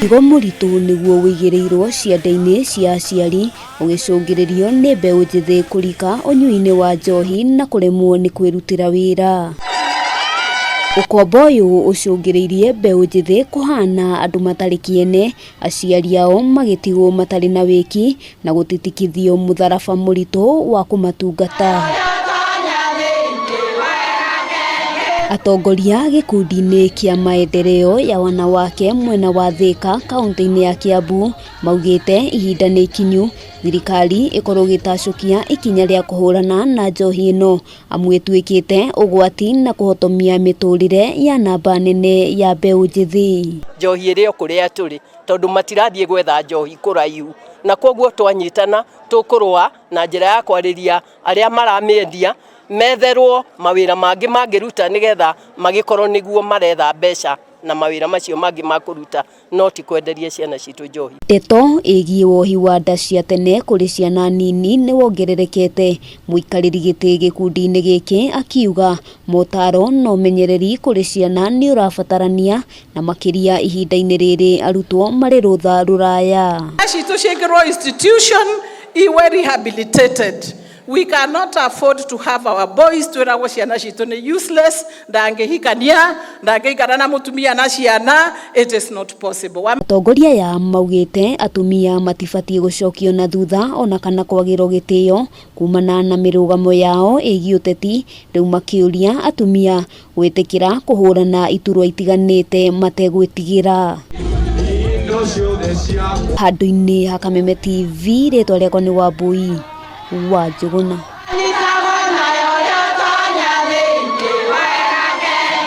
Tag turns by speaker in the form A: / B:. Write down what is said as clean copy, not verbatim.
A: Mũrigo mũritũ nĩguo ũigĩrĩirwo ciande-inĩ cia aciari ũgĩcũngĩrĩrio nĩ mbeũ njĩthĩ kũrika ũnyui-inĩ wa njohi na kũremwo nĩ kwĩrutĩra wĩra. Ũkombo ũyũ ũcũngĩrĩirie mbeũ njĩthĩ kũhana andũ matarĩ kĩene, aciari ao magĩtigwo matarĩ na wĩki na gũtitikithio mũtharaba mũritũ wa kũmatungata. Atongoria gĩkundi-inĩ kĩa maendeleo ya wanawake mwena wa Thika kaunti-inĩ ya Kiambu maugĩte ihinda nĩ ikinyu thirikari ĩkorwo ĩgĩtacũkia ikinya rĩa kũhũrana na njohi ĩno amu ĩtuĩkĩte ũgwati na kũhotomia mĩtũrĩre ya namba nene ya mbeũ njĩthĩ.
B: Njohi ĩrĩ o kũrĩa tũrĩ tondũ matirathiĩ gwetha njohi kũraihu, na kwoguo twanyitana tũkũrũa na njĩra ya kwarĩria arĩa maramĩendia metherwo mawĩra mangĩ mangĩruta nĩgetha magĩkorwo nĩguo maretha mbeca na mawĩra macio mangĩ ma kũruta no ti kwenderia ciana citũ njohi.
A: Ndeto ĩgiĩ wohi wa nda cia tene kũrĩ ciana nini nĩ wongererekete, mũikarĩri gĩtĩ gĩkundi-inĩ gĩkĩ akiuga motaro na ũmenyereri kũrĩ ciana nĩ ũrabatarania na makĩria ihinda-inĩ rĩrĩ arutwo marĩ rũtha rũraya.
C: Citũ ciĩkĩrwo institution iwe rehabilitated. We cannot afford to have our boys twĩragwo ciana citũ nĩ useless, ndangĩhikania, ndangĩikara na mũtumia na ciana, it is not possible.
A: Atongoria aya maugĩte atumia matibatiĩ gũcokio na thutha ona kana kwagĩrwo gĩtĩo kumana na mĩrũgamo yao ĩgiĩ ũteti, rĩu makĩũria atumia gwĩtĩkĩra kũhũrana iturwa itiganĩte mategwĩtigĩra. Handũ-inĩ ha Kameme TV, rĩtwa rĩakwa nĩ Wambui wa Njũgũna.